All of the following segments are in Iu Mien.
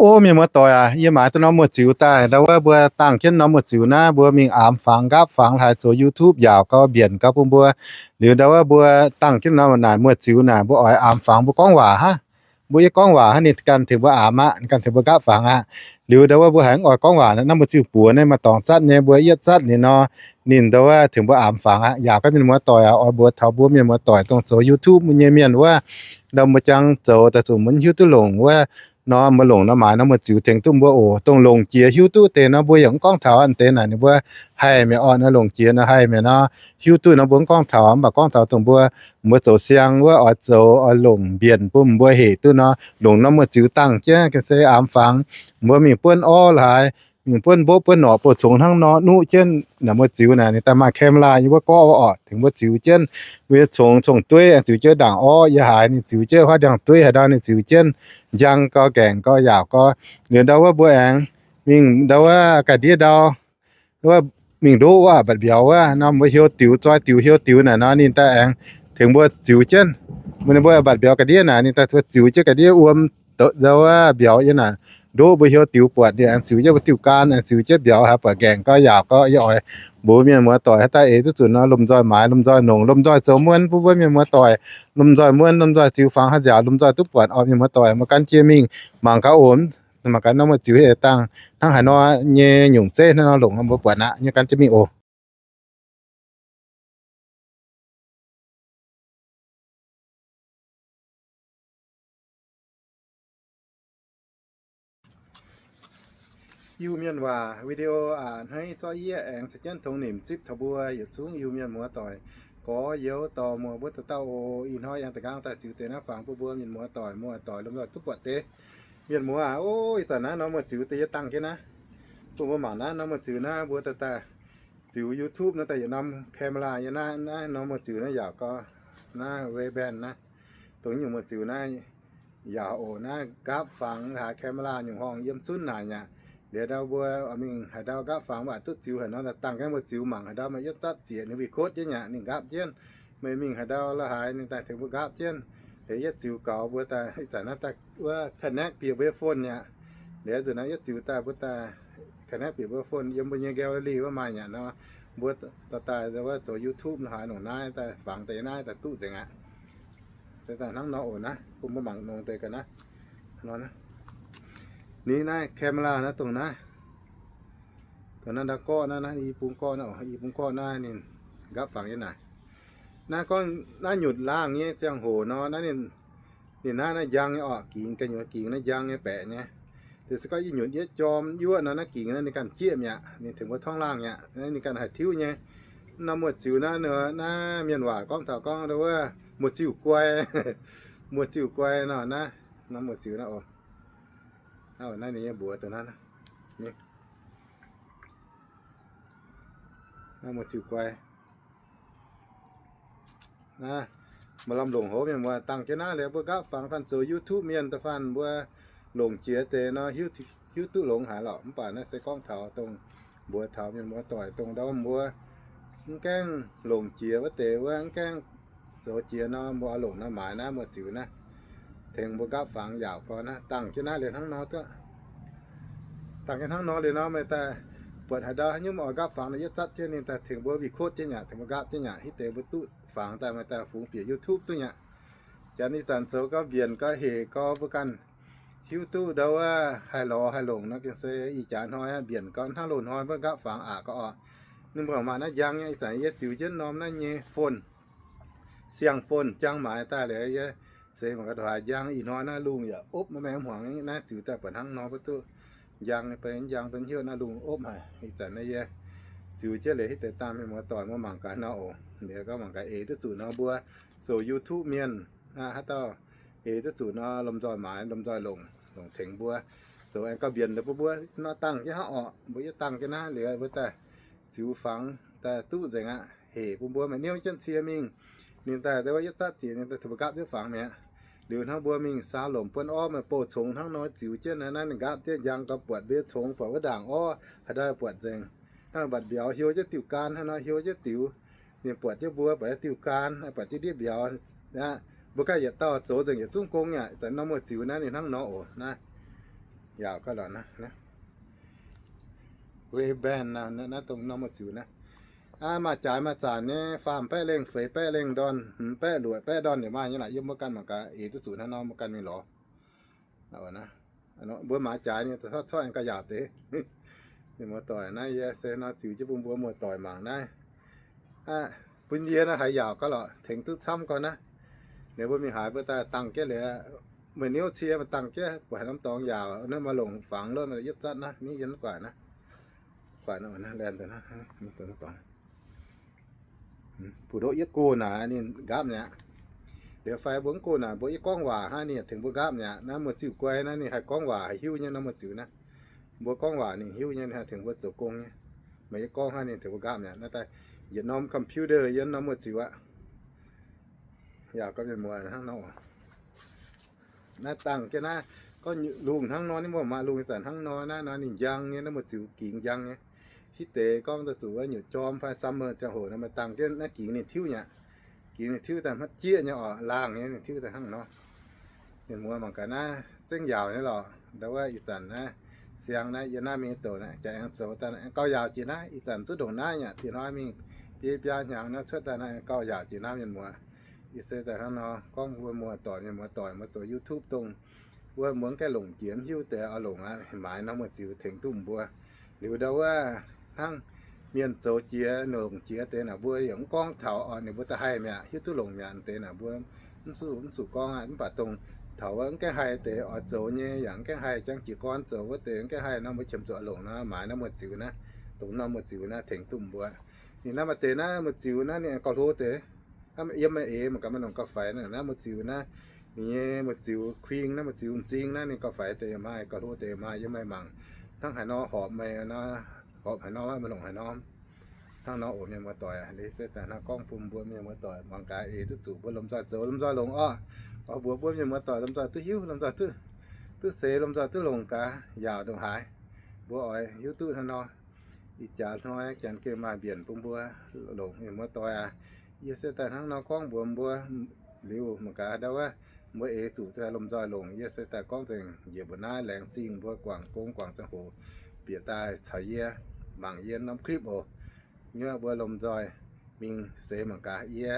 O mienh muoz-doic aac, yie maaiz duqv norm muoz-ziux daaih. Ndau wuov mbuo dangh jienv norm muoz-ziux naaiv, mbuo mingh aamx fangx nqaapv fangx haaix zoux YouTube yaauc gau, mbienc gau bun mbuo. Liuz ndau wuov mbuo dangh jienv norm naaic muoz-ziux naaic, mbuo oix aamx fangx mbuo gorngv waac hnangv. Mbuo yie gorngv waac hnangv, ninh ganh tengx mbuo aamx aqv, ninh ganh tengx mbuo nqaapv fangx aqv. Liuz ndau wuov mbuo haiz mv oix gorngv waac, naaiv muoz-ziux buoz naaiv maaih dorngx zatv nyei, mbuo yietv zatv liuz nor, ninh ndau wuov tengx mbuo aamx fangx aqv. Yaac gorngv mienh muoz-doic aac, oix mbuox taux mbuo mienh muoz-doic dongh zoux YouTube nyei mienh wuov, ndau mbuo jangx zoux daaih zuqc mbuo hiuv duqv longc wuov nor, mbuo longc nor maaiz nor muoz-ziux tengx duqv mbuo oc. Dongh longc jiex hiuv duqv deix nor mbuo yaac mv gorngv taux an deix naaic, ninh mbuo haih mi'aqv orqc. Nor longc jiex nor haih mi'aqv nor, hiuv duqv nor mbuo mv gorngv taux, mv baac gorngv taux dongh mbuo, mbuo zoux siang wuov oix zoux oix longc mbienc bun mbuo hec duqv nor, longc norm muoz-ziux dangh jienv ga'sie aamx fangx. Mbuo mingh buonv orv laaix, mingh buonv mbopv buonv norqc, bouh congx hnangv nor nuqv jienv naaic muoz-ziux naaic, ninh daaih maaih camera yiem wuov gorqv orqc, tengx mbuo ziux jienv. Mbuo nyei congx cong-dueiv ziux jienv ndaangc orv, yie haiz ninh ziux jienv, huaav ndiangx-dueiv haaix ndau ninh ziux jienv, njang gau, gaengh gau, yaauc gau. Liuz ndau wuov mbuo aengx mingh ndau wuov ga'ndiev ndau, wuov mingh ndoqv wuov mbatc mbiauz wuov nor, mbuo hiuv diux, zoi diux, hiuv diux naaic nor, ninh daaih aengx tengx mbuo ziux jienv. Mbuo ninh mbuo mbatc mbiauz ga'ndiev naaic, ninh daaih ziux jienv ga'ndiev wuom ndau wuov mbiauz yiem naaic. Ndoqv mbuo hiuv diux buatc, ninh aengx ziux jienv mbuo diuh gan, aengx ziux jienv mbiauz haaix buatc nqaengh gau, yaauc gau. Yie oix mbuox mienh muoz-doic haaix dauh eix duqv zuqc nor, lomh nzoih maaiz, lomh nzoih nongc, lomh nzoih zoux muonv bun mbuo mienh muoz-doic, lomh nzoih muonv, lomh nzoih ziux fangx haaix nziaauc, lomh nzoih duqv buatc orqc. Mienh muoz-doic, mbuo gan jienv mingh mangc gaax oc. Mangc gaax norm muoz-ziux dangh hnangv haaix nor nyei nyungc zeiv hnangv nor longc, mbuo buatc aqv. Nyei gan jienv mingh oc. Iu-Mienh waac video aac, hnangv zorqv yie aengx caux jienv tongx nimc zipv taux mbuo yietc zungv Iu-Mienh muoz-doic gorx-youz dorh muoz mbuo dauh dauh oc. Ih hnoi aengx da'nqaang daaih ziux deix naaiv fangx bun mbuo mienh muoz-doic muoz-doic lomh nzoih duqv buatc deix. Mienh muoz aac, o, ih zanc naaiv norm muoz-ziux deix yie dangh jienv naaiv, bun mbuo mangc naaiv norm muoz-ziux naaiv, mbuo daaih daaih ziux YouTube naaiv daaih yietc norm camera nyei naaiv, naaiv norm muoz-ziux naaiv yaauc gau, naaiv Ray-Ban naaiv, dongh nyungc muoz-ziux naaiv yaauc oc. Naaiv nqaapv fangx haaix camera nyungc horngh yiem zunv naaic aqv. Liuz ndau mbuo mingh haaix ndau nqaapv fangx mv baac duqv ziux haaix nor, dangh jienv mbuo ziux mangc haaix ndau maaih yietv zatv zieqc ninh record jienv aqv, ninh nqaapv jienv. Meih mingh haaix ndau la'haaix ninh daaih tengx mbuo nqaapv jienv. Liuz yietv ziux gaux mbuo daaih ih zanc naaiv daaih wuov connect bieqc mbuo nyei phone aqv. Liuz nzunc naaiv yietv ziux daaih mbuo daaih connect bieqc mbuo phone yiem mbuo nyei gallery wuov maaih aqv nor, mbuo daaih daaih wuov zoux YouTube la'haaix longc naaiv daaih fangx deix naaiv daaih duqv nzengc aqv. Daaih hnangv nor oc naaiv, bun mbuo mangc nongx deix ga'naaiv. Nor naaiv, ninh naaiv camera naaiv dongh naaiv, dongh naaiv ndau gorqv naaiv, naaiv i bung gorqv naaiv, i bung gorqv naaiv ninh nqaapv fangx nyei naaic. Naaiv gorngv naaiv nyutc laangh nyei ziangh hoc nor, naaiv ninh, ninh naaiv naaiv njang nyei orqc, gingx ga'nyuoz gingx naaiv njang nyei baeqc nyei. Liuz se gorngv yie nyutc yietv jorm yuoqv nor, naaiv gingx naaiv ninh ganh jieqv mi'aqv, ninh tengx mbuo torngv laangh mi'aqv, naaiv ninh ganh haih tiuv nyei. Naaiv muoz-ziux naaiv, naaiv mienh waac gorngv taux gorngv wuov muoz-ziux guai, muoz-ziux guai nor naaiv, naaiv muoz-ziux naaiv oc. Naaiv ninh nyei mbuox dongh naaiv, naaiv muoz-ziux guai. Naaiv, maaih lamh longc hov mienh muoz dangh jienv naaiv liuz mbuo nqaapv fangx fanh zoux YouTube mienh da'faanh mbuo longc jiex deix nor, hiuv duqv longx haic lorqc. Mv baac naaiv se gorngv taux dongh mbuox taux mienh muoz-doic dongh ndau mbuo mv gaengh longc jiex wuov deix wuov, mv gaengh zoux jiex nor, mbuo oix longc nor maaiz naaiv muoz-ziux naaiv tengx mbuo nqaapv fangx yaauc gau naaiv. Dangh jienv naaiv liuz hnangv nor duqv, dangh jienv hnangv nor liuz nor, meih daaih buatc haaix ndau haaix nyungc oix nqaapv fangx naaic, yietv zatv jienv ninh daaih tengx mbuo record jienv aqv, tengx mbuo nqaapv jienv aqv. Hitv deix mbuo duqv fangx daaih, meih daaih fungx bieqc YouTube duqv aqv. Janx ih zanc zoux gau mbienc gau hec gau, mbuo ganh hiuv duqv ndau wuov haih lorz haih longc nor, gengh se ih jaax hnoi mbienc gau hnangv loz-hnoi mbuo nqaapv fangx aqc gau orqc. Ninh mbuo maaih naaiv njang nyei, ih zanc yie ziux jienv norm naaiv nyei phone, siang-phone jangx maaiz daaih liuz, yie se mangc gaax ndongc haaix njang. Ih hnoi naaiv lungh yaac opv maiv maengx hmuangx, naaiv ziux daaih buatc hnangv nor mbuo duqv njang, njang benx hiuv naaiv lungh opv haic. Ih zanc naaiv yie ziux jienv liuz hitv deix dangh mienh muoz-doic mbuo mangc gaax nor oc. Liuz gorngv mangc gaax eix duqv zuqc nor mbuo zoux YouTube mienh, haaix dauh eix duqv zuqc nor lomh nzoih maaiz, lomh nzoih longc, longc tengx mbuo zoux aengx gauh mbienc deix bun mbuo nor dangh jienv hnangv orqc. Mbuo yietv dangh jienv naaiv liuz mbuo daaih ziux fangx daaih duqv nzengc aqv. Hec bun mbuo maaih niouv jienv cie mingh, ninh daaih deix wuov yietv zatv zieqc ninh daaih tengx mbuo nqaapv jienv fangx mi'aqv. Liuz hnangv mbuo mingh saa lomc buonv orv, maaih bouh congx hnangv nor ziux jienv naaiv, ninh nqaapv jienv njang gau buatc mbuo nyei congx, buatc wuov ndaangc orv haaix ndau buatc nzengc. Hnangv mbatc mbiauz hiuv jienv diuh gaan hnangv nor, hiuv jienv diux, ninh buatc jienv mbuo, buatc jienv diuh gaan, buatc jienv ndiev mbiauz aqv. Mbuo ganh yietc dauh zoux nzengc yietc zungv gong aqv. Ih zanc norm muoz-ziux naaiv ninh hnangv nor oc naaiv. Yaauc gauh lorqc naaiv, Ray-Ban naaiv, dongh norm muoz-ziux naaiv. Maaih jaaix maaih zanc nyei, faam baeqv lengh, feix baeqv lengh ndorn, hmz baeqv luoqc, baeqv ndorn yaac maaih nyei lorqc. Yiem mbuo ganh mangc gaax, eix duqv zuqc hnangv nor mbuo ganh mingh lorz. Mbuo maaiz jaaix nyei, corc corc aengx gauh yaauc deix. Mienh muoz-doic, naaiv yie se nor ziux jienv bun mbuo muoz-doic mangc naaiv. Bun yie naaiv haiz yaauc gauh lorqc, tengx duqv camv gauh naaiv. Liuz mbuo mingh haaix mbuo daaih dangh jienv liuz, meih niouv cie maaih dangh jienv buatc haaix norm dorngx yaauc, naaiv maaih longc fangx lorqc, maaih yietv zatv naaiv, mingh yiem guaaic naaiv. Guaaic naaiv, laanh daaih naaiv, dorngx. Mbu'ndoqv yietv go naaic ninh nqaapv mi'aqv. Liuz fai mbuo mv go naaic mbuo yietv gorngv waac hnangv, ninh tengx mbuo nqaapv mi'aqv. Naaiv muoz-ziux guai naaiv ninh haih gorngv waac, haih hiuv nyei norm muoz-ziux naaiv. Mbuo gorngv waac ninh hiuv nyei, ninh haih tengx mbuo zoux gong nyei. Meih yietv gorngv hnangv ninh tengx mbuo nqaapv mi'aqv. Naaiv daaih yietc norm computer yiem norm muoz-ziux aqv. Yaac gorngv mienh muoz hnangv nor. Naaiv dangh jienv naaiv, gorngv lungh hnangv nor, ninh mbuo maaih lungh ih zanc hnangv nor naaiv nor, ninh njang nyei, naaiv muoz-ziux gingx njang nyei. Hitv deix gorngv daaih zuqc wuov nyutc jorm fai summer ziangh hoc nor, maaih dangh jienv naaiv gingx ninh tiuv nyei aqv. Gingx ninh tiuv daaih hmatv jieqv nyei orqc, laangh nyei, ninh tiuv daaih hnangv nor. Mienh muoz mangc gaax naaiv zengv yaauc nyei lorqc. Ndau wuov ih zanc naaiv siang naaiv yie naaiv mingh douc naaiv jaax aengx zoux daaih aengx gauh yaauc jiex naaiv. Ih zanc zuqc ndongc naaiv yaac diex hnoi mingh biei biaa hnyangx naaiv cuotv daaih naaiv aengx gauh yaauc jiex naaiv, mienh muoz. Yie se daaih hnangv nor gorngv mbuo muoz-doic, mienh muoz-doic muoz zoux YouTube dongh wuov muoz gaengh longc jiex mv hiuv deix oix longc aqv, maaiz norm muoz-ziux tengx duqv mbuo. Liuz ndau wuov hnangv mienh zoux jiex longc jiex deix naaic mbuo yaac mv gorngv taux oc, ninh mbuo da'haih mi'aqv, hiuv duqv longc mi'aqv deix naaic mbuo mv zuqc, mv zuqc gorngv aqv. Mv baac dongh taux wuov mv gaengh haih deix oix zoux nyei yaac mv gaengh haih jangx jiez gorn zoux wuov deix mv gaengh haih nor, mbuo qiemx zuqc oix longc nor maaiz norm muoz-ziux naaiv, dongh norm muoz-ziux naaiv tengx duqv mbuo. Ninh naaiv maaih deix naaiv muoz-ziux naaiv ninh gauh hlo deix. Yiem meih eix mangc gaax maaih longc gauh faix naaiv muoz-ziux naaiv. Ninh nyei muoz-ziux kuing naaiv, muoz-ziux m'zing naaiv ninh gauh faix deix, maaih gauh hlo deix, maaih yiem meih mangc hnangv haaix nor horpc meih nor, horpc haaix nor maaih longc haaix norm. Hnangv nor oc mienh muoz-doic, liuz se daaih hnangv gorngv bun mbuo mienh muoz-doic mangc gaax eix duqv zuqc mbuo lomh nzoih zoux lomh nzoih longc orqc. Oix mbuox mbuo mienh muoz-doic lomh nzoih duqv hiuv, lomh nzoih duqv, duqv seix, lomh nzoih duqv longc gaax yaauc ndongc haaix. Mbuo oix hiuv duqv hnangv nor. Ih jaax hnoi janx gengh maaih mbienc bun mbuo longc, mienh muoz-doic aac. Yie se daaih hnangv nor gorngv mbuox mbuo liuz mangc gaax ndau wuov mbuo eix zuqc se lomh nzoih longc. Yie se daaih gorngv nzengc njiec mbuo naaiv laengz zingh mbuo guangc gong guangc ziangh hoc bieqc daaih caux yie mangc yie norm clip oc. Nyuoqv mbuo lomh nzoih mingh seix mangc gaax. Yie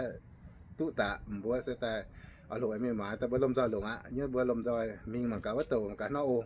duqv daqc mbuo se daaih oix longc mingh maaiz daaih mbuo lomh nzoih longc aqv. Nyuoqv mbuo lomh nzoih mingh mangc gaax wuov douc mangc gaax nor oc.